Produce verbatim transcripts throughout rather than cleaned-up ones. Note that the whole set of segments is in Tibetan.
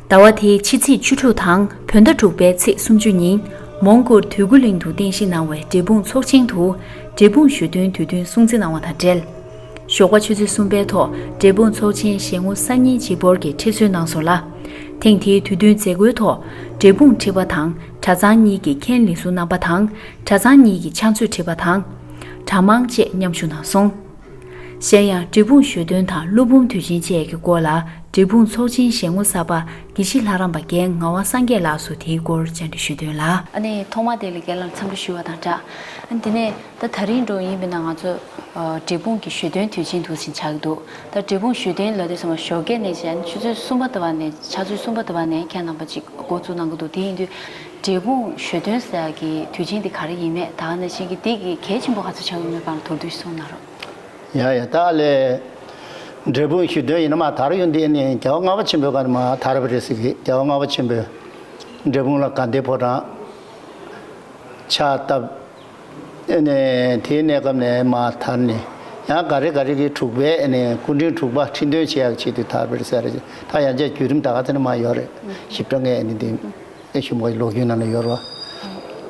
ཟླ་བ་དེའི་ཕྱི་ཚེས་བཅུ་དྲུག་དང་བོད་ཟླ་དྲུག་པའི་ཚེས་སུམ་ཅུ་ཉིན་མོན་གྷོར་དོལ་པོ་གླིང་དུ་རྟེན་གཞི་གནང་བའི་འབྲས་སྤུངས་ཚོགས་ཆེན་དུ་འབྲས་སྤུངས་ཞོ་སྟོན་དུས་སྟོན་སྲུང་བརྩི་གནང་བ་དང་འབྲེལ། ཞོགས་པ་ཆུ་ཚོད་གསུམ་པའི་ཐོག་འབྲས་སྤུངས་ཚོགས་ཆེན་ཞལ་ངོ་གསར་རྙིང་བརྗེ་སྤོར་གྱི་ཁྲི་གསོལ་གནང་སོང་ལ། ཐེངས་དེའི་དུས་སྟོན་མཛད་སྒོའི་ཐོག་འབྲས་སྤུངས་ཁྲི་པ་དང་གྲྭ་ཚང་གཉིས་ཀྱི་མཁན་ལས་ཟུར་རྣམ་པ་དང་གྲྭ་ཚང་གཉིས་ཀྱི་ཕྱག་མཛོད་ཁྲི་པ་དང་། གྲྭ་མང་བཅས་མཉམ་ཞུགས་གནང་སོང་། གཞན་ཡང་འབྲས་སྤུངས་ཞོ་སྟོན་དང་ཀླུ་འབུམ་དུས་ཆེན་བཅས་ཀྱི་སྐོར་ལ་འབྲས་སྤུངས་ཚོགས་ཆེན་ཞལ་ངོ་གསར་པ་དགེ་བཤེས་ལྷ་རམས་པ་རྒན་ངག་དབང་སངས་རྒྱས་ལགས་སུ་དེའི་སྐོར་བཅར་འདྲི་ཞུས་དོན་ལ། ཨ་ནི་ཐོག་མ་དེ་ལ་རྒན་ལགས་འཚམས་འདྲི་ཞུ་བ་དང་སྦྲགས། ཨ་ནི་དེ་ནས་ད་ད་རིང་འགྲོ་ཡིན་པས་ན་ང་ཚོ་ཨ་འབྲས་སྤུངས་ཀྱི་ཞོ་སྟོན་དུས་ཆེན་འདུག་ཟིན་ཆགས་ཀྱི་འདུག་ད་འབྲས་སྤུངས་ཞོ་སྟོན་ལ་དེ་སོང་བ་ཞོགས་ཀས་ནས་བྱས་ཆུ་ཚོད་གསུམ་པ་དུ་བ་ནས་ཆུ་ཚོད་གསུམ་པ་དུ་བ་ནས་ཁྱེད་རྣམ་པ་ཅིག་འགོ་བཙུགས་གནང་གི་འདུག་དེ་ཡིན་དུས་འབྲས་སྤུངས་ཞོ་སྟོན་ཟེར་ཡག་གི་དུས་ཆེན་དེ་ག་རེ་ཡིན་མེད་ད་ག་ནང་བཞིན་གྱི་དེ་གི་གལ་ཆེན་པོ་ག་ཚོད་ཆགས་ཡོད་མེད་སྒང་ལ་མདོར་བསྡུས་ཤིག་གསུངས་གནང་རོགས། ཡ་ཡ་ད་ལས། འབྲས་སྤུངས་ཞོ་སྟོན་ཡིན་ན་མ་དར་ཡོང་དུས་ནི་རྒྱལ་བ་ལྔ་པ་ཆེན་པོའི་སྐབས་ནས་མ་དར་བ་རེད་ཟེར་གི་རྒྱལ་བ་ལྔ་པ་ཆེན་པོས་འབྲས་སྤུངས་ལ་དགའ་ལྡན་ཕོ་བྲང་ཕྱག་བཏབ། ཨ་ནི་དེའི་གནས་སྐབས་ནས་མ་དར་ནས་ཡང་ག་རེ་ག་རེ་གི་དྲུག་པའི་ཨ་ནི་སྐུ་ཕྲེང་དྲུག་པ་ཁྲི་འདོན་བྱེད་ཡག་ཆེད་དུ་དར་བ་རེད་ཟེར་རེད། ད་ཡང་བསྐྱར་བརྒྱུད་རིམ་ད་ག་ཚོད་ནས་མ་ཡོད་རེད། ཞིབ་ཕྲ་ངས་ཨ་ནི་དེ་ཨེ་ཞུ་མ་ལོག་རྒྱུ་ནང་ལ་ཡོད་རེད་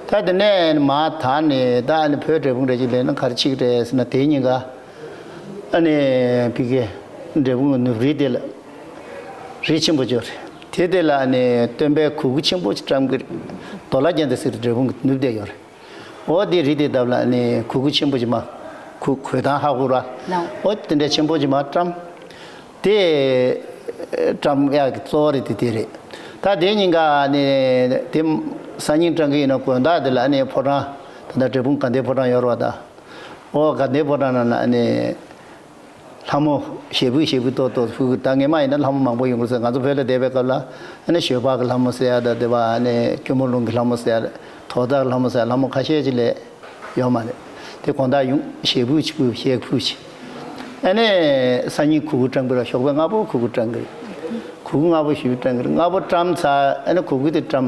བ། ད་དེ་ནས་མ་དར་ནས་ད་ཨ་ནི་བོད་འབྲས་སྤུངས་རེད་ཅིག་ལས་ན་ག་རེ་ཆིག་རེད་ཟེར་ན་དེའི་ཉིན་ཀ་ཨ་ནི་ཕ་གི་འབྲས་སྤུངས་ནུབ་རི་དེ་ལ་རི་ཆེན་པོ་ཅིག་རེད། དེ་དེ་ལ་ཨ་ནི་སྟོན་པའི་གུར་དཀར་ཆེན་པོ་ཅིག་བཀྲམ་གི་རེད། རྡོ་ལ་རྒྱན་དེ་ཟེར་འབྲས་སྤུངས་ནུབ་བསྡད་ཡོད་རེད། འོ་དེ་རི་དེ་འདབས་ལ་ཨ་ནི་གུར་དཀར་ཆེན་པོ་ཅིག་མ་གུ་གོས་ཐང་ཧ་གོ་ར། འོ་དེ་འདྲ་ཆེན་པོ་ཅིག་མ་བཀྲམ། དེ་བཀྲམ་ཡག་གི་གཙོ་བོ་རེད་དེ་དེ་རེད། ད་དེ་ཉིན་ཀ་ནི་དེ་སང་ཉིན་བཀྲམ་གི་ཡིན་ན་དགོང་དག་དེ་ལ་ནི་ཕོ་བྲང་ད་ལྟ་འབྲས་སྤུངས་དགའ་ལྡན་ཕོ་བྲང་ཡོད་རེད་བ་ད། ཨོ་དགའ་ལྡན་ཕོ་བྲང་ནང་ལ་ནི་ལྷ་མོ་ཞེ་པོ་ཞེ་པོ་ཏོག་ཏོག་ཧུ་ད་ངས་མ་ཡིན་ན་ལྷ་མོ་མང་པོ་ཡོང་གི་ཟེར། ང་ཚོ་བོད་ལ་བསྡད་པའི་སྐབས་ལ་ཨ་ནི་ཞོལ་པ་གི་ལྷ་མོ་ཟེར་ཡ་ད་དེ་བ་ཨ་ནི་སྐྱོར་མོ་ལུང་གི་ལྷ་མོ་ཟེར་ཡ་དོ་བདག་གི་ལྷ་མོ་ཟེར་ཡ་ལྷ་མོ་ཁ་ཤས་ཅིག་ལས། ཡོད་མ་རེད། དེ་དགོང་དག་ཡོང་ཞེ་པོ་ཅིག་ཕུལ་ཞེ་ཕུལ་ཞིག་ཨ་ནི་སང་ཉིན་གུར་གུར་བཀྲམ་གི་ར་ཞོགས་པའི་སྔ་པོ་གུར་གུར་བཀྲམ་གི་རེད། གུར་གུར་སྔ་པོ་ཞེ་པོ་བཀྲམ་གི་རེད། སྔ་པོ་བཀྲམ་ཚར་ཨ་ནི་གུར་གུར་དེ་བཀྲམ་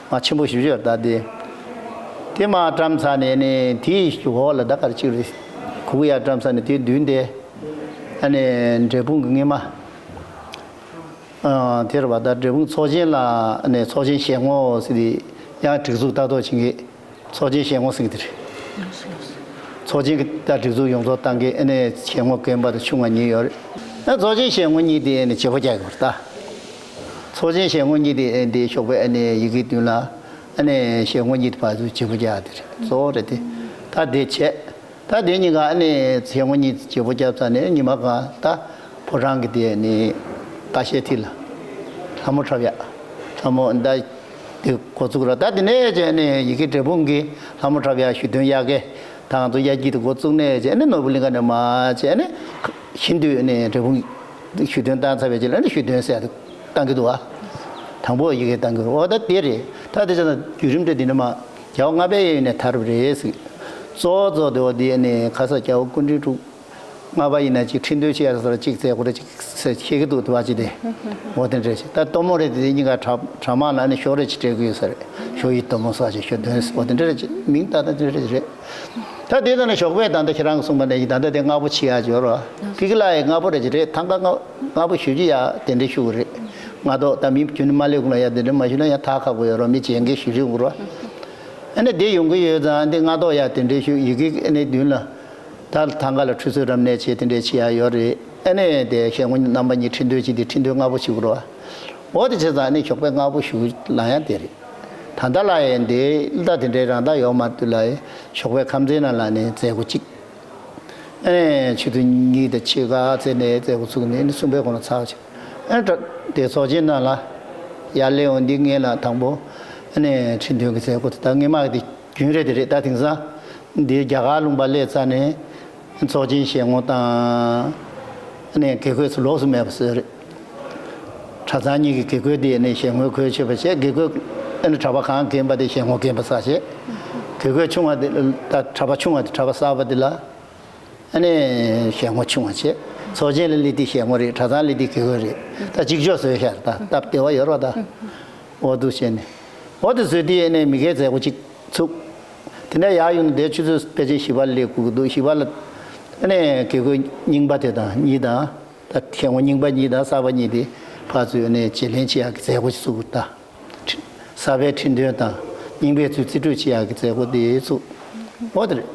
མ་ཆེན་པོ་ཞེ་པོ་ཅིག་ཡོད་རེད་ད་དེ། དེ་མ་བཀྲམ་ཚར་ནས་ནི་དེའི་འོག་ལ་ད་ག་རེ་ཅིག་རེད། གུར་གུར་ཡར་བཀྲམ་ཚར་ནས་དེའི་མདུན་དེ་ཨ་ནི་འབྲས་སྤུངས་གི་སྔས་མ། ཨ་དེ་རེད་བ་ད་འབྲས་སྤུངས་ཚོགས་ཆེན་ལ་ཨ་ནི་ཚོགས་ཆེན་ཞལ་ངོ་ཟེར་དེ་ཡང་སྒྲིག་འཛུགས་ལྟ་རྟོག་བྱེད་མཁན། ཚོགས་ཆེན་ཞལ་ངོ་ཟེར་གྱི་དེ་རེད། ཚོགས་ཆེན་གྱི་ད་སྒྲིག་འཛུགས་ཡོངས་རྫོགས་བཏང་གི་ཨ་ནི་ཞལ་ངོ་རྒན་པ་དང་ཆུང་བ་གཉིས་ཡོད་རེད། ཨ་ཚོགས་ཆེན་ཞལ་ངོ་གཉིས་དེ་ཨ་ནི་བརྗེ་པོ་རྒྱག་གི་རེད་ད། ཚོགས་ཆེན་ཞལ་ངོ་གཉིས་དེ་ཨ་ནི་དེ་ཞོགས་པའི་ཨ་ནི་ཡི་གེ་མདུན་ལ་ཨ་ནི་ཞལ་ངོ་གཉིས་དེ་ཕར་ཚུར་བརྗེ་པོ་རྒྱག་དེ་རེད་གཙོ་བོ་རེད་དེ། ད་དེ་བྱས། ད་དེ་གཉིས་ཀ་ཨ་ནི་ཞལ་ངོ་གཉིས་བརྗེ་པོ་བརྒྱབ་ཚར་ནས་ཉི་མ་གང་ད་ཕོ་བྲང་གི་དེ་ནི་ཀ་ཤའི་ཐིག་ལ་ལྷ་མོ་འཁྲབ་ཡག་ལྷ་མོ་ད་དེ་འགོ་བཙུགས་ར། ད་དེ་ནས་བྱས་ནས་ཡི་གེ་འབྲས་སྤུངས་ཀྱི་ལྷ་མོ་འཁྲབ་ཡག་ཞུ་དོན་ཡག་གི་ད་ང་ཚོ་དབྱར་སྐྱིད་དུ་འགོ་བཙུགས་ནས་བྱས་ནས་ནོར་བུ་གླིང་ཁ་ནས་མར་བྱས་ནས་ཤིན་ཏུ་ནས་འབྲས་སྤུངས་ཞུ་དོན་བཏང་ཚར་བའི་རྗེས་ལ་ནི་ཞུ་དོན་ཟེར་ཡག་དེ་བཏང་གི་འདུག་ཨ། དང་པོ་ཡི་གེ་བཏང་གི་འོ་ད་དེ་རེད། ད་དེ་ཚོ་ན་བརྒྱུད་རིམ་དེ་འདི་ནས་མ་རྒྱལ་བ་ལྔ་པའི་ཡུན་ནས་དར་བ་རེད་ཟེར། གཙོ་བོ་གཙོ་དེ་འོ་དེ་ནས་ཁ་ས་རྒྱལ་བ་སྐུ་ཕྲེང་དྲུག་ལྔ་པ་ཡིན་ན་ཅིག་ཁྲི་འདོན་བྱེད་ཡ་སོ་སོར་ཅིག་མཛད་སྒོ་རེ་ཅིག་ཟེར་བཤད་ཀྱི་འདུག་དེ་བ་ཅིག་དེ་འོ་དེ་འདྲ་ཞིག་ད་སྟོན་མོ་རེད་དེ་གཉིས་ཀ་གྲ་གྲ་མ་ལ་ནི་ཞོ་རེ་ཅིག་སྤྲད་ཀྱི་ཡོད་ས་རེད། ཞོ་ཡི་སྟོན་མོ་ས་ཅིག་ཞོ་འདོན་འོ་དེ་འདྲ་རེ་ཅིག་མིང་ད་ལྟ་དེ་འདྲ་རེ་རེད། ད་དེ་ལྟ་ན་ཞོགས་པའི་ད་ལྟ་ཁྱེད་རང་གི་གསུངས་པ་ནས་ད་ལྟ་དེ་སྔ་པོ་ཕྱི་ཡ་འབྱོར་རོ། ཕི་གི་ལ་ཡི་སྔ་པོ་རེ་ཅི་རེད་ཐང་ག་སྔ་སྔ་པོ་ཞུ་རྒྱུ་ཡ་དེ་འདྲ་ཞུ་གི་རེད། སྔ་ཐོག་ད་མི་རྒྱུན་མ་ལས་ཀུན་ལ་ཡ་དེ་འདྲ་མ་ཞུ་ན་ཡ་ཐག་ཁག་པོ་ཡོད་རོ་མི་བྱེད་མཁན་ཞུ་རྒྱུ་གུ་རོ། ཨ་ནི་དེ་ཡོང་གི་ཡོད་ཙང་འདི་སྔ་ཐོག་ཡ་དེ་འདྲ་ཞུ་ཡི་གེ་ཨ་ནི་མདུན་ལ། ད་ཐང་ག་ལ་ཁྲུས་གསོལ་རབ་གནས་བྱེད་དེ་འདྲ་བྱེད་ཡ་ཡོད་རེད། ཨ་ནི་དེ་ཞལ་ངོ་རྣམ་པ་གཉིས་ཁྲི་འདོན་བྱེད་དེ་ཁྲི་འདོན་སྔ་པོ་ཞུ་གི་རོ། འོ་དེ་བྱས་ཙང་ཨ་ནི་ཞོགས་པའི་སྔ་པོ་ཞུ་ལ་ཡ་དེ་རེད། ད་ལྟ་ལ་ཡང་འདི་ལྟ་དེ་འདྲའི་རང་ལྟ་ཡོད་མ་འདུག་ལ་ཞོགས་པའི་ཁམས་ཚན་ནང་ལ་ནི་མཛད་སྒོ་གཅིག་ཨེ་ཆུ་ཚོད་གཉིས་དང་ཕྱེད་ཀ་ཚེ་ནས་མཛད་སྒོ་ཚུགས་ནས་ནི་གསུམ་པའི་གོང་ལ་ཚར་ཅིག་ཨེ་དེ་ཚོགས་ཆེན་ནང་ལ་ཡར་སླེབས་འོང་འདི་ངེད་ལ་དང་པོ་ཨེ་ནས་ཁྲི་འདོན་གྱི་མཛད་སྒོ་དེ་ད་ངེད་མ་གི་དེ་རྒྱུན་རེད་དེ་རེད། ད་དེང་སང་འདི་རྒྱ་གར་ལུང་པ་སླེབས་ཚར་ནས། ཚོགས་ཆེན་ཞལ་ངོ་དང་། ཨ་ནི་དགེ་བསྐོས་སུ་ལོགས་སུ་མེད་པ་བཟོས་རེད། གྲྭ་ཚང་གཉིས་ཀྱི་དགེ་བསྐོས་དེ་ནས་ཞལ་ངོ་འཁོད་ཆོད་པ་བྱས་དགེ་བསྐོས་ཨ་ནི་གྲྭ་པ་གང་རྒན་པ་དེ་ཞལ་ངོ་རྒན་པ་གསར་བྱས། དགེ་བསྐོས་ཆུང་བ་དེ་ད་གྲྭ་པ་ཆུང་བ་དེ་གྲྭ་པ་གསར་པ་དེ་ལ་ཨ་ནི་ཞལ་ངོ་ཆུང་བ་བྱས། ཚོགས་ཆེན་ལ་སླེབས་དུས་ཞལ་ངོ་རེད། གྲྭ་ཚང་སླེབས་དུས་དགེ་བསྐོས་རེད། ད་གཅིག་ལྕོགས་བཟོས་ཤག་ད་སྟབས་བདེ་བ་ཡོད་རེད་པ་ད། འོ་འདུག་བྱས་ནས་འོ་དེ་བཟོས་དུས་ཨ་ནི་མི་སྒེར་མཛད་སྒོ་གཅིག་ཚུགས། དེ་ནས་ཡར་ཡོང་ནས་དེ་ཆུ་ཚོད་ཕལ་ཆེར་བཞི་པ་ལ་སླེབས་དགོས་ཀྱི་འདུག་བཞི་པ་ལ་ཨ་ནི་དགེ་བསྐོས་རྙིང་པ་དེ་དང་གཉིས་དང་ད་ཞལ་ངོ་རྙིང་པ་གཉིས་དང་གསར་པ་གཉིས་དེ་ ཕར་ཚུར་ནས་བརྗེ་ལེན་བྱེད་ཡག་གི་མཛད་སྒོ་ཞིག་བཙུགས་ད། གསར་པའི་ཁྲི་འདོན་དང་རྙིང་པའི་ཚུལ་རྩིས་སྤྲོད་བྱེད་ཡག་གི་མཛད་སྒོ་དེ་བཙུགས། འོ་དེ་རེད།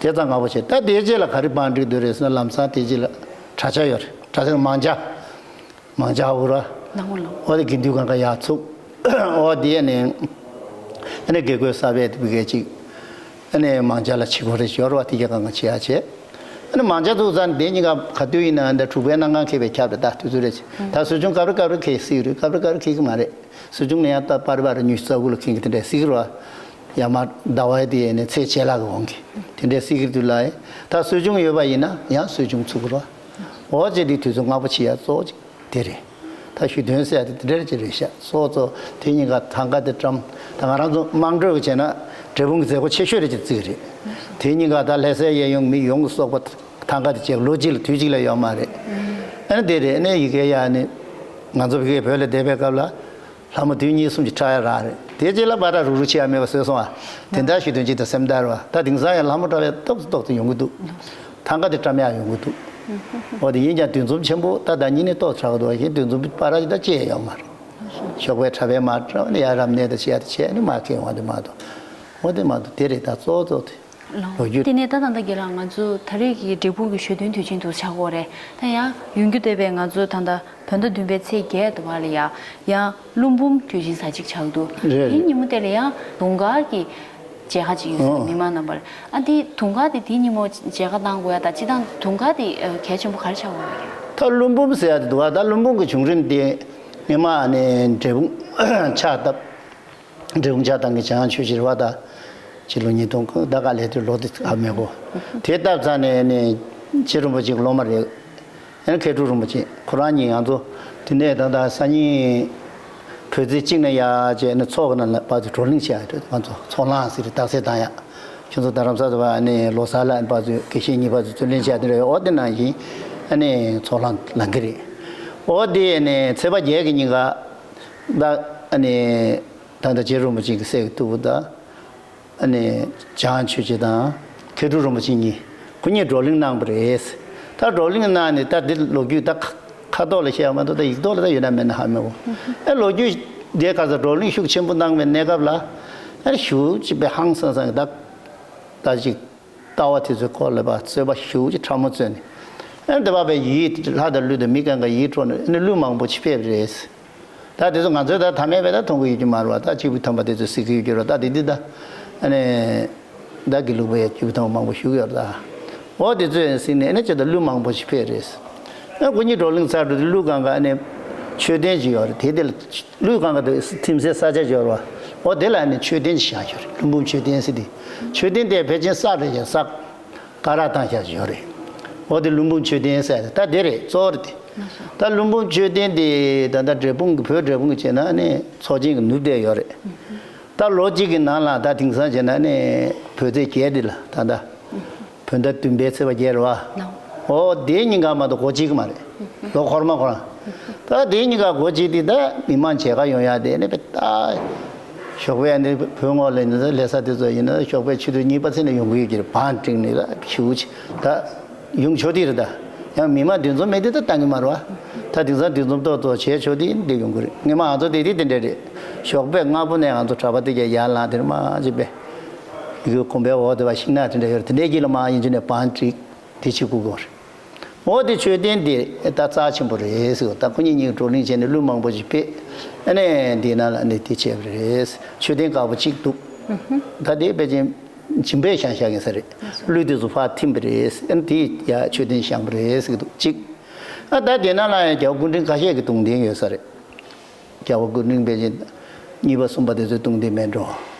དེ་ཙང་ང་པོ་བྱས། ད་དེའི་རྗེས་ལ་ག་རེ་བང་སྒྲིག་འདོད་རེད་ཟེར་ན། ལམ་སང་དེའི་རྗེས་ལ་གྲྭ་ཆས་ཡོད་རེད། གྲྭ་ཆས་མང་ཇ། མང་ཇ་འུ་ར། ནང་ལོ། འོ་དེ་དགེ་འདུན་གང་ག་ཡར་ཚུགས། འོ་དེ་ནས་ཨ་ནི་དགེ་བསྐོས་གསར་པའི་དེ་གས་ཅིག་ཨ་ནི་མང་ཇ་ལ་བྱེད་དགོས་རེད། ཞོར་བ་དེ་གས་གང་ག་བྱེད་ཡག་བྱས། ཨ་ནི་མང་ཇ་ཚུགས་ཙང་དེ་གཉིས་ཀ་ག་དུས་ཡིན་ན་འདི་དྲུག་པའི་གནམ་གང་ཁེལ་བའི་ཁྱབ་རེད། ད་དུས་ཚོད་རེད། ད་གསོ་སྦྱོང་སྐབས་རེ་སྐབས་རེ་ཁེལ་སྲིད་རེད། སྐབས་རེ་སྐབས་རེ་ཁེལ་གི་མ་རེད། གསོ་སྦྱོང་ནས་ཡང་ད་པར་པར་ཉི་ཤུ་རྩ་དགུ་ལ་ཁེལ་གི་དེ་འདྲ་སྲིད་གི་རེད་བ། ཡར་མར་ཟླ་བའི་དེ་ནས་ཚེས་ཆད་ལ་གི་འོང་གི་དེ་འདྲ་སྲིད་གི་དུས་ལ་ཡིན། ད་གསོ་སྦྱོང་ཡོད་པ་ཡིན་ན་ཡང་གསོ་སྦྱོང་ཚུགས་གི་རེད་བ། འོ་བྱས་དེ་དུས་ཚོད་སྔ་པོ་བྱེད་ཡག་གཙོ་བོ་ཅིག་དེ་རེད། ད་ཞུ་དོན་ཟེར་ཡག་དེ་དེ་འདྲ་ཅིག་རེད་ཤག་སོ་སོ་དེ་གཉིས་ཀ་ཐང་ག་དེ་བཀྲམ། ད་ང་རང་ཚོ་དམངས་ཁྲོད་ཀྱི་བྱས་ན་འབྲས་སྤུངས་ཀྱི་མཛད་སྒོ་ཆེ་ཤོས་རེད་ཅེས་བརྩི་གི་རེད། དེ་གཉིས་ཀ་ད་ལྷ་སའི་གཡས་གཡོན་མི་ཡོངས་ལ་སོགས་པ་ཐང་ག་དེ་བྱས་ལོ་གཅིག་ལ་དུས་གཅིག་ལ་ཡོད་མ་རེད། ཨ་ནི་དེ་རེད། ཨ་ནི་ཡི་གེ་ཡག་ནི་ང་ཚོ་ཕ་གིའི་བོད་ལ་བསྡད་པའི་སྐབས་ལ་ལྷ་མོ་དུས་གཉིས་གསུམ་གྱི་འཁྲབ་ཡག་རག་རེད། དེ་རྗེས་ལ་པ་ཏྲ་རུག་རུག་བྱེད་ཡག་མེད་པ་བཟོས་སོང་ཨ། དེ་འདྲ་ཞིག་དོན་གཅིག་དང་སེམས་དར་བ། ད་དེང་སང་ཡང་ལྷ་མོ་འཁྲབ་ཡག་ཏོག་ཙམ་ཏོག་ཙམ་ཡོང་གི་འདུག་ཐང་ག་དེ་བཀྲམ་ཡག་ཡོང་གི་འདུག་འོ་དེ་ཡིན་ཀྱང་འདུ་འཛོམས་ཆེན་པོ་ད་ཟླ་ཉིན་ནས་ཏོག་ཙམ་འཁྲབ་གི་འདུག་གཞན་འདུ་འཛོམས་པ་ར་ཅིག་ད་ཅི་ཡང་ཡོད་མ་རེད། ཞོགས་པའི་འཁྲབ་པའི་མར་འཁྲབ་ནས་ཡར་རབ་གནས་དང་བྱེད་ཡག་དེ་བྱས་ནས་མར་ཁེལ་ཡོང་བ་དེ་མ་གཏོགས། འོ་དེ་མ་གཏོགས་དེ་རེད། ད་གཙོ་བོ་གཙོ་བོ་དེ་ལོ་རྒྱུས། དེ་ནས་ད་ད་ལྟ་རྒན་ལགས་ང་ཚོ་ད་རེས་ཀྱི་འབྲས་སྤུངས་ཀྱི་ཞོ་སྟོན་དུས་ཆེན་དུ་ཆགས་ཀྱི་ཡོད་རེད། ད་ཡང་ཡོང་རྒྱུ་འདོད་པའི་ང་ཚོ་ད་ལྟ་བོད་ཟླ་བདུན་པའི་ཚེས་བརྒྱད་དུ་བ་ལ་ཡ་ཡང་ཀླུ་འབུམ་དུས་ཆེན་གཟའ་གཅིག་ཆགས་འདུག་རེད། དེའི་ཉིན་མོ་དེ་ལ་ཡང་དུང་དཀར་གྱི་མཇལ་ཁ་ཅིག་ཡོད་ཟེར། ཨོ། མི་མང་རྣམ་པར། ཨ་དེ་དུང་དཀར་དེ་དེའི་ཉིན་མོ་མཇལ་ཁ་གནང་དགོས་ཡ་ད་སྤྱིར་བཏང་དུང་དཀར་དེ་གལ་ཆེན་པོ་ག་རེ་ཆགས་ཡོད་རེད། ད་ཀླུ་འབུམ་ཟེར་ཡ་དེ་འདུག་བ། ད་ཀླུ་འབུམ་གྱི་བྱུང་རིམ་དེ་སྔོན་མ་ནས་འབྲས་སྤུངས་ཕྱག་བཏབ། འབྲས་སྤུངས་ཕྱག་བཏང་མཁན་བྱང་ཆོས་རྗེ་རེད་བ། ད་ཕྱི་ལོ་ཉིས་སྟོང་ད་ག་ལས་དུས་ལོ་དེ་ཨ་མེད་གོ། དེ་བཏབ་ཚར་ནས་ནས་རྗེ་རིན་པོ་ཆེ་གི་སློབ་མ་རེད། ཨ་ནི་མཁས་གྲུབ་རིན་པོ་ཆེ་ཁོ་རང་གཉིས་ང་ཚོ་དེ་ནས་ད་ལྟ་སང་ཉིན་བོད་ཚེས་གཅིག་ནས་ཡར་བྱས་ནས་ཚོགས་ཀྱི་ནང་ལ་ཕར་ཚུར་བགྲོ་གླེང་བྱས་ཡོད། ང་ཚོ་ཚོགས་ལངས་ཟེར་རྟགས་གསལ་བཏང་ཡག་ཁྱོད་ཚོ་རྡ་རམ་ས་ལ་ཕར་ནས་ལོ་གསར་ལ་ཕར་ཚུར་དགེ་བཤེས་གཉིས་ཕར་ཚུར་རྩོད་ལེན་བྱས་དེ་འདྲ་ཡོད། འོ་དེ་ནང་བཞིན་ཨ་ནི་ཚོགས་ལངས་ལངས་ཀྱི་རེད། འོ་དེ་ནས་ཚེས་པ་བརྒྱད་ཀྱི་ཉིན་ཀ་ད་ཨ་ནི་ད་ལྟ་རྗེ་རིན་པོ་ཆེ་གི་སྲས་ཀྱི་ཐུ་བོ་ད། ཨ་ནི་བྱང་ཆོས་རྗེ་དང་མཁས་གྲུབ་རིན་པོ་ཆེ་གཉིས། ཁོ་གཉིས་བགྲོ་གླེང་གནང་བ་རེད། ད་བགྲོ་གླེང་གནང་ནས་ད་འདི་ལོ་རྒྱུས་ད་ཁ་ཁ་ཐོག་ལ་བཤད་ཡ་མ་གཏོགས་ད་ཡིག་ཐོག་ལ་ད་ཡོད་ན་མེད་ན་ཧ་མི་གོ། ཨ་ལོ་རྒྱུས་དེ་ག་ས་བགྲོ་གླེང་ཤུགས་ཆེན་པོ་གནང་བའི་གནས་སྐབས་ལ་ཨ་ཞུ་གཅིག་པའི་ཧང་སང་སང་གི་ད་ད་ཅིག་ལྟ་བ་དེ་ཚོའི་སྐོར་ལ་ཕར་རྩོད་པ་ཞུ་གཅིག་ཕྲ་མོ་རྩོད་ནས། ཨ་འདི་བ་བའི་ཡིད་ལྷ་དང་ཀླུ་དང་མི་གང་ག་ཡིད་འཕྲོག་ནས་ཨ་ནི་ཀླུ་མང་པོ་ཞིག་ཕེབས་རེད། ད་དེ་ཚོ་ང་ཚོས་ད་ཐ་མལ་པས་ད་མཐོང་གི་ཡོད་ཀྱི་མ་རེད་བ། ད་སྐྱེས་བུ་དམ་པ་དེ་ཚོས་གཟིགས་ཀྱི་ཡོད་ཀྱི་རེད། ད་དེ་འདི་ད་ཨ་ནི་ད་དགེ་ལུགས་པའི་སྐྱེས་བུ་དམ་པ་མང་པོ་བཞུགས་ཡོད་རེད་ད། འོ་དེ་ཚོས་གཟིགས་ནས་ཨ་ནི་ཅི་ད་ཀླུ་མང་པོ་ཞིག་ཕེབས་རེད། ཨ་ཁོ་གཉིས་བགྲོ་གླེང་ཚར་འགྲོ་དུས་ཀླུ་གང་ག་ཨ་ནི་མཆོད་རྟེན་ཅིག་ཡོད་རེད། དེ་དེ་ལ་ཀླུ་གང་ག་དེ་ཐིམ་སའི་ས་ཆ་ཅིག་ཡོད་རེད་བ། འོ་དེ་ལ་ཨ་ནི་མཆོད་རྟེན་ཅིག་བཞེངས་ཡོད་རེད། ཀླུ་འབུམ་མཆོད་རྟེན་ཟེར་དེ། མཆོད་རྟེན་དེ་ཕལ་ཆེར་གསར་རེད་ཀྱང་གསར། ཀ་ར་བཏང་བཞག་ཡོད་རེད། འོ་དེ་ཀླུ་འབུམ་མཆོད་རྟེན་ཟེར་ད་དེ་རེད། གཙོ་བོ་རེད་དེ། ད་ཀླུ་འབུམ་མཆོད་རྟེན་དེ་ད་ལྟ་འབྲས་སྤུངས་ཀྱི་བོད་འབྲས་སྤུངས་ཀྱི་བྱས་ན་ནི་ཚོགས་ཆེན་གྱི་ནུབ་བསྡད་ཡོད་རེད། ད་ལོ་གཅིག་གི་ནང་ལ་ད་དེང་སང་བྱས་ན་ནི་བོད་ཚེས་བརྒྱད་འདི་ལ་ད་ལྟ་བོད་ཟླ་བདུན་པའི་ཚེས་པ་བརྒྱད་རེད་བ། འོ་དེའི་ཉིན་ག་མ་གཏོགས་གོ་གཅིག་མ་རེད། ལོ་འཁོར་མ་འཁོར། ད་དེའི་ཉིན་ཀ་སྒོ་ཕྱེ་དུས་ད་མི་མང་མཇལ་ཁ་ཡོང་ཡ་དེ་ནི་དཔེ་ད། ཞོགས་པའི་ཨ་ནི་བོད་ངོས་ལ་ཡིན་ན་ལྷ་ས་དེ་ཚོ་ཡིན་ན་ཞོགས་པའི་ཆུ་ཚོད་གཉིས་པ་ཚེ་ནས་ཡོང་གི་ཡོད་ཀྱི་རེད། བང་བསྒྲིགས་ནས་ད་ཞུ་ཅི་ད་ཡོང་ཆོག་དེ་རེད། ད་ཡང་མི་མང་འདུ་འཛོམས་མེད་དེ་ད་བཏང་གི་མ་རེད་བ། ད་དེང་སང་འདུ་འཛོམས་ཏོག་ཏོག་བྱས་ཆོག་དེ་འདི་ཡོང་གི་རེད། སྔོན་མ་ང་ཚོ་དེ་དེ་དེ་འདྲ་རེད། ཞོགས་པའི་སྔ་པོ་ནས་ང་ཚོ་གྲྭ་པ་དེ་གས་ཡར་ལངས་དེར་མ་ཅི་པས་ཡི་གེ་གོམ་པའི་འོག་དེ་བ་ཤིང་ནགས་དེ་འདྲ་ཡོད་རེད། དེ་འདྲའི་དཀྱིལ་ལ་མ་ཡིན་ཅི་ནས་བང་བསྒྲིགས། དེ་བྱེད་དགོས་ཀྱི་རེད། འོ་དེ་མཆོད་རྟེན་དེ་ད་རྩ་ཆེན་པོ་རེད་ཟེར། ད་ཁོ་གཉིས་གཉིས་བགྲོ་གླེང་བྱས་ནས་ཀླུ་མང་པོ་ཞིག་ཕེབས། ཨ་ནི་དེའི་ནང་ལ་ཨ་ནི་དེ་བྱས་པ་རེད། མཆོད་རྟེན་དཀར་པོ་གཅིག་འདུག་ད་དེ་དཔེ་ཅན་སྦྱིན་པས་བཞེངས་བཞག་ཡིན་ས་རེད། ཀླུ་དེ་ཚོ་ཕར་ཐིམ་པ་རེད། ཨ་ནི་དེ་ཡ་མཆོད་རྟེན་བཞེངས་པ་རེད་ཟེར་གྱི་འདུག་གཅིག་ཨ་ད་དེ་ནང་ལ་ཡང་རྒྱལ་བ་སྐུ་ཕྲེང་ཁ་ཤས་ཀྱི་གདུང་རྟེན་ཡོད་ས་རེད། རྒྱལ་བ་སྐུ་ཕྲེང་དཔེ་ཅན་གཉིས་པ་གསུམ་པ་དེ་ཚོའི་གདུང་རྟེན་མེད་འགྲོ།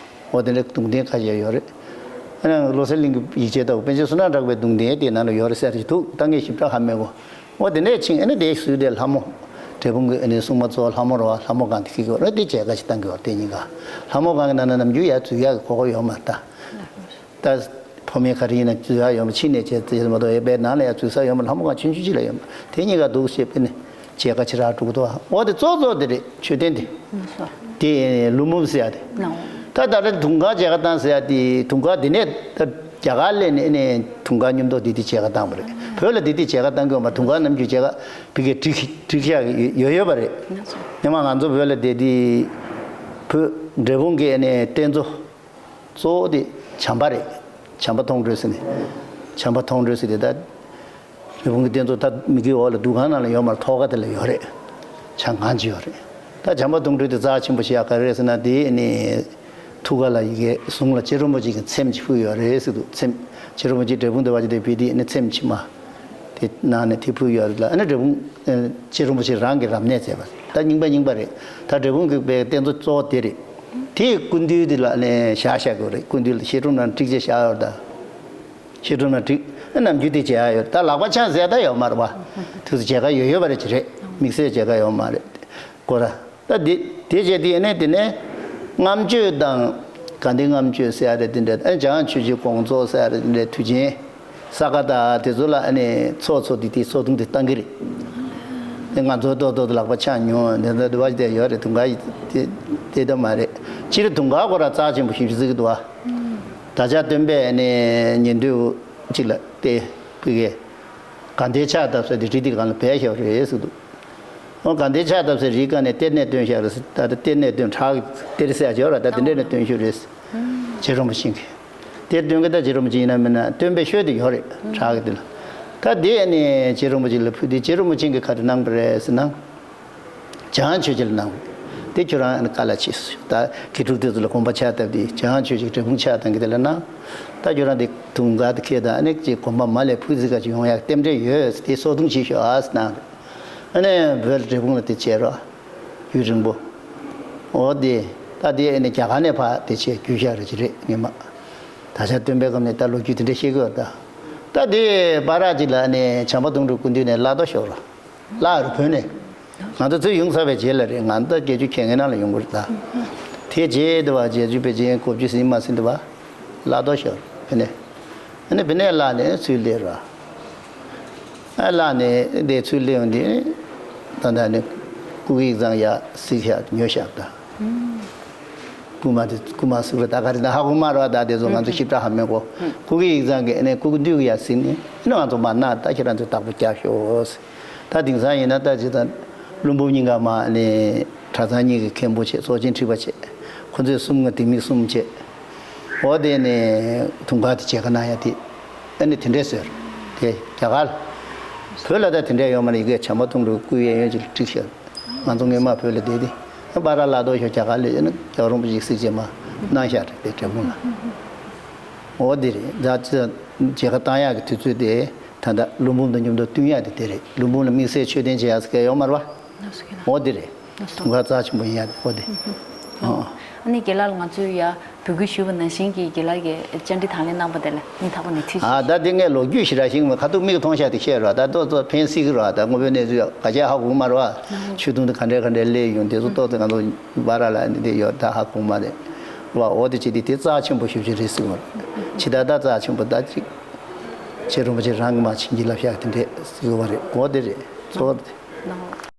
འོ་དེ་འདྲའི་གདུང་རྟེན་ཁ་ཤས་ཡོད་རེད། ཨ་ནི་བློ་གསལ་གླིང་གི་ཡིག་ཆའི་ལྟ་བུ་པཎ་ཆེན་བསོད་ནམས་གྲགས་པའི་གདུང་རྟེན་དེ་ནང་ལ་ཡོད་རེད་ཟེར་གྱི་འདུག་ད་ངས་ཞིབ་ཕྲ་ཧ་མི་གོ། འོ་དེ་འདྲས་ཕྱིན་ཨ་ནི་དེའི་ཟུར་དེ་ལྷ་མོ། འབྲས་སྤུངས་ཀྱི་ཨ་ནི་སྲུང་མ་གཙོ་བོ་ལྷ་མོ་རེད་བ། ལྷ་མོ་སྒང་དེ་ཁེལ་གྱི་ཡོད་རེད། དེ་མཇལ་ཁ་ཞིག་བཏང་གི་ཡོད་རེད། དེ་གཉིས་ཀ་ལྷ་མོ་སྒང་གི་ནང་ན་ནམ་རྒྱུན་ཡར་འཛུལ་ཡག་གི་གོ་སྐབས་ཡོད་མ་རེད་ད། ད་ཕ་མེས་ག་རེ་ཡིན་ན་འཛུལ་ཡག་ཡོད་མ། ཕྱི་ནས་བྱས་ཙེ་མ་གཏོགས་ཡོད་པའི་ནང་ལ་ཡང་འཛུལ་ས་ཡོད་མ། ལྷ་མོ་སྒང་ཆུང་ཆུང་ཅིག་ལ་ཡོད་མ། དེ་གཉིས་ཀ་འདུག་ཞེས་པས་ནི་མཇལ་ཁ་ཆེ་རག་འགྲོ་གི་འདུག་འོ་དེ་གཙོ་གཙོ་དེ་རེད། མཆོད་རྟེན་དེ། དེ་ཀླུ་འབུམ་ཟེར་ཡག་དེ། ད་ད་ལྟ་དུང་དཀར་མཇལ་ཁ་བཏང་ཟེར་ཡག་དེ་དུང་དཀར་དེ་ནས་ད་ རྒྱ་གར་ལ་ནས་ནས་དུང་དཀར་མཉམ་དུ་དེ་དེ་མཇལ་ཁ་བཏང་བ་རེད། བོད་ལ་དེ་དེ་མཇལ་ཁ་བཏང་གི་ཡོད་མ། དུང་དཀར་ནམ་རྒྱུན་མཇལ་ཁ་བི་གའི་བསྒྲིགས་བསྒྲིགས་བཞག་ཡོད་ཡོད་པ་རེད། སྔོན་མ་ང་ཚོ་བོད་ལ་བསྡད་དུས་བོད་འབྲས་སྤུངས་ཀྱི་ནས་རྟེན་གཙོ་གཙོ་བོ་དེ་བྱམས་པ་རེད། བྱམས་པ་མཐོང་གྲོལ་ཟེར་ནས། བྱམས་པ་མཐོང་གྲོལ་ཟེར་དེ་ད། འབྲས་སྤུངས་ཀྱི་རྟེན་གཙོ་ད་མི་གི་འོག་ལ་འདུ་ཁང་ནང་ལ་ཡོད་མ་རེད། ཐོག་ཁ་དེ་ལ་ཡོད་རེད། བྱ་ངང་ཅིག་ཡོད་རེད། ད་བྱམས་པ་མཐོང་གྲོལ་དེ་རྩ་ཆེན་པོ་ཞིག་ཡག་ག་རེ་རེད་ཟེར་ན། དེ་ནི་ཐུགས་ཀ་ལ་ཡི་གེ་ཟུང་ལ་རྗེ་རིན་པོ་ཆེ་གི་ཚེམས་ཅིག་ཕུལ་ཡོད་རེད་ཟེར་འདུག། ཚེམས། རྗེ་རིན་པོ་ཆེ་འབྲས་སྤུངས་དེ་བ་ཅི་དེ་བི་དེ་ནི་ཚེམས་ཕྱི་མ་དེ་ནང་ནས་དེ་ཕུལ་ཡོད་རེད་ལ། ཨ་ནི་འབྲས་སྤུངས་རྗེ་རིན་པོ་ཆེ་རང་གི་རབ་གནས་མཛད་པ་ད་རྙིང་པ་རྙིང་པ་རེད། ད་འབྲས་སྤུངས་ཀྱི་པའི་རྟེན་གཙོ་གཙོ་བོ་དེ་རེད། དེའི་སྐུ་མདུན་དེ་ལ་ནས་བཞག་བཞག་དགོས་རེད། སྐུ་མདུན་ལ་བཤད་སྒྲུབ་ནང་བསྒྲིགས་བྱས་བཞག་ཡོད་རེད་ད། བཤད་སྒྲུབ་ནང་བསྒྲིགས། ཨ་ནམ་རྒྱུན་དེ་བྱས་ཡོད། ད་ལག་པ་འཆང་ཟེར་ད་ཡོད་མ་རེད་པ། དུས་སུ་མཇལ་ཁ་ཡོད་ཡོད་པ་རེད་ཅི་རེད། དམིགས་བསལ་མཇལ་ཁ་ཡོད་མ་རེད། སྐོར་ར། ད་དེ་དེ་བྱས་དེ་ནས་དེ་ནས་རྔམ་བརྗོད་དང་། དགའ་ལྡན་རྔམ་བརྗོད་ཟེར་ཡ་རེད། དེ་འདྲ། ཨ་འཇམ་དབྱངས་ཆོས་ཀྱི་དགོངས་རྫོགས་ཟེར་ཡ་རེད། དེ་འདྲ་དུས་ཆེན་ས་ག་ཟླ་དེ་ཚོ་ལ་ཨ་ནི་ཚོགས་ཚོགས་དེ་དེ་ཚོགས་ཐུང་དེ་བཏང་གི་རེད། དེ་ང་ཚོ་ཏོག་ཏོག་ཏུ་ལག་པ་འཆང་མྱོང་། དེ་འདྲ་དུ་བ་དེ་ཡོད་རེད། དུང་དཀར་ཡིས་དེ་དེ་ལྟ་མ་རེད། སྤྱིར་དུང་དཀར་སྐོར་ར་རྩ་ཆེན་པོ་ཞིག་བརྩི་གི་འདུག་བ། ད་ཆ་སྟོན་པས་ནི་ཉན་ཐོས་གཅིག་ལ་སྟེ་བི་གའི་དགའ་ལྡན་ཕྱག་བཏབ་ས་དེ་རི་དེ་གང་ལ་བས་ཤོར་རེད་ཟེར་འདུག། ཨོ་དགའ་ལྡན་ཕྱག་བཏབ་ས་རི་གང་ནས་གཏེར་ནས་བཏོན་ཤག་རེད་ཟེར། ད་ལྟ་གཏེར་ནས་བཏོན་བྲག་གི་གཏེར་ཟེར་ཡ་ཅིག་ཡོད་ར། ད་དེ་འདྲས་ནས་བཏོན་ཤོག་རེད་ཟེར། རྗེ་རིན་པོ་ཆེ་གིས་གཏེར་བཏོན་གི་ད་རྗེ་རིན་པོ་ཆེ་ཡིན་ན་མིན་ན་བཏོན་པའི་ཤོད་དེ་ཡོད་རེད། བྲག་གི་དེ་ལ། ད་དེ་ནས་རྗེ་རིན་པོ་ཆེ་ལ་ཕུལ་དུས་རྗེ་རིན་པོ་ཆེ་གིས་ག་རེ་གནང་པ་རེད་ཟེར་ན། འཇམ་དབྱངས་ཆོས་རྗེ་ལ་གནང་། དེ་ཁྱོད་རང་ཨ་ཀ་ལ་ཆེ་སུ་ད་དགེ་ཕྲུག་དེ་ཚོ་ལ་དགོན་པ་ཕྱག་བཏབ་དུས་འཇམ་དབྱངས་ཆོས་རྗེ་འབྲས་སྤུངས་ཕྱག་བཏང་གི་དེ་ལ་གནང་། ད་ཁྱོད་རང་དེ་དུང་དཀར་དེ་ཁྱེད་དང་ཨ་ནི་ཅིག་དགོན་པ་མ་ལས་ཕུལ་ཚིག་ག་ཅིག་ཡོང་ཡག་རྟེན་འབྲེལ་ཡོད་དེ་སོ་ཐུང་བྱེད་ཤོག་ཨ་ཟེར་གནང་། ཨ་ནི་བོད་འབྲས་སྤུངས་ལ་དེ་བྱས་རོགས། རྒྱུན་རིང་པོ། འོ་དེ། ད་དེ་ཨ་ནི་རྒྱ་གར་ནས་ཕར་དེ་བྱས་བརྒྱུད་བཞག་རེ་ཅིག་རེད་ངེས་མ། ད་ཆ་སྟོན་པའི་སྐབས་ནས་ད་ལོ་རྒྱུས་དེ་འདྲ་བཤད་གི་ཡོད་ད། ད་དེ་བར་ཅིག་ལ་ནི་བྱམས་པ་དོན་གྲུབ་སྐུ་མདུན་ནས་བླ་རྡོ་ཤོར་རོགས། བླ་རུ་བོད་ནས། ང་ཚོ་ཚུར་ཡོང་ཚར་བའི་རྗེས་ལ་རེད། ང་ཚོ་བརྒྱད་ཅུ་གྱ་ལྔའི་ནང་ལ་ཡོང་གི་རེད་ད། དེ་རྗེས་དུ་བ་བརྒྱད་ཅུ་པའི་རྗེས་གོ་བཅུ་ཟིན་མ་ཟིན་དུ་བ། བླ་རྡོ་ཤོར་བོད་ནས། ཨ་ནི་བོད་ནས་བླ་ནས་ཚུར་སླེབས་ར། ཨ་བླ་ནས་དེ་ཚུར་སླེབས་ཡོང་དུས། ད་ལྟ་ནི་སྐུ་གི་ཡིག་ཚང་ཡ་གཟིགས་ཤག་ཉོ་ཤག་ད། སྐུ་མ་དེ་སྐུ་མ་གཟིགས་ར་ད་ག་རེ་ད་ཧ་གོ་མ་ར། ད་དེ་ཚོ་ང་ཚོ་ཞིབ་ཕྲ་ཧ་མི་གོ། སྐུ་གི་ཡིག་ཚང་གི་ཨ་ནི་སྐུ་གི་འདུས་གི་ཡ་གཟིགས་ནས་ཨ་ནི་ང་ཚོ་མ་ན་ད་ཁྱེད་རང་ཚོ་བདག་པོ་རྒྱག་ཤོག་ཟེར། ད་དེང་སང་ཡིན་ན་ད་ཇི་ལྟར་ཀླུ་འབུམ་སྙིང་ག་མ་ནས་གྲྭ་ཚང་གཉིས་ཀྱི་མཁན་པོ་བྱས། ཚོགས་ཆེན་ཁྲི་པ་བྱས། ཁོ་ཚོས་གསུམ་ང་ལྡེ་མིག་གསུམ་བྱས། འོ་དེ་ནས་དུང་དཀར་དེ་མཇལ་ཁ་གནང་ཡ་དེ། ཨ་ནི་དེ་འདྲས་ཟེར། དེ་རྒྱ་གར། བོད་ལ་ད་དེ་འདྲས་ཡོད་མ་རེད། ཡི་གེ་བྱམས་པ་དོན་གྲུབ་སྐུའི་གཡས་གཡོན་ཅིག་ལ་བྲིས་ཤག། ང་ཚོ་སྔོན་མ་བོད་ལ་བསྡད་དེ། ཨ་བར་ལ་རྡོ་ཤོར་རྒྱ་གར་ལ་ཡོད་ན་རྒྱལ་བ་རིན་པོ་ཆེ་གཟིགས་བྱས་མ་གནང་ཤག་རེད་དེ་འབྲས་སྤུངས་ལ། འོ་དེ་རེད། ད་ཅི་མཇལ་ཁ་བཏང་ཡག་གི་དུས་ཚོད་དེ། ད་ལྟ་ཀླུ་འབུམ་དང་མཉམ་དུ་བསྟུན་ཡག་དེ་དེ་རེད། ཀླུ་འབུམ་ལ་དམིགས་བསལ་མཆོད་རྟེན་བྱེད་ཡག་ཟེར་མཁན་ཡོད་མ་རེད་པ། འོ་དེ་རེད། དུང་དཀར་རྩ་ཆེན་པོ་ཡིན་ཡག་དེ་འོ་དེ། ཨ་ནི་རྒན་ལགས་ལ་ང་ཚོས་ཡ་འབོད་སྐུལ་ཞུས་པ་ནང་བཞིན་གྱི་རྒན་ལགས་ཀྱིས་བཅར་འདྲི་དང་ལེན་གནང་པ་དེ་ལ་སྙིང་ཐག་པ་ནས་ཐུགས་རྗེ་ཆེ། ཨ་ད་དེ་ངས་ལོ་རྒྱུས་ཞེ་དྲག་ཤེས་ཀྱི་མེད། ཁ་ཐུག་མིག་མཐོང་ཤག་དེ་བཤད་རོགས། ད་ཏོག་ཙམ་ཕན་སྲིད་ཀྱི་རོགས། ད་དངོས་པོའི་གནས་ཚུལ་ག་ཅག་ཧ་གོ་གི་མ་རེད་པ། ཆོས་དུང་དེ་ག་འདྲས་ག་འདྲས་སླེབས་ཡོང་། དེ་ཚོ་ཏོག་ཙམ་ང་ཚོ་བར་ལ་འདི་ཡོད་ད་ཧ་གོ་གི་མ་རེད་པ། འོ་དེ་བྱས་དེ་དེ་རྩ་ཆེན་པོ་ཞེ་པོ་ཅིག་རེད་ཟེར་གྱི་མ་རེད། ཇི་ལྟར་ད་རྩ་ཆེན་པོ་ད་ཅིག་རྗེ་རིན་པོ་ཆེ་རང་གིས་མར་བྱིན་གྱིས་བརླབས་ཤག་དེ་འདྲས་ཟེར་གྱི་ཡོད་པ་རེད། འོ་དེ་རེད། གཙོ་བོ་དེ།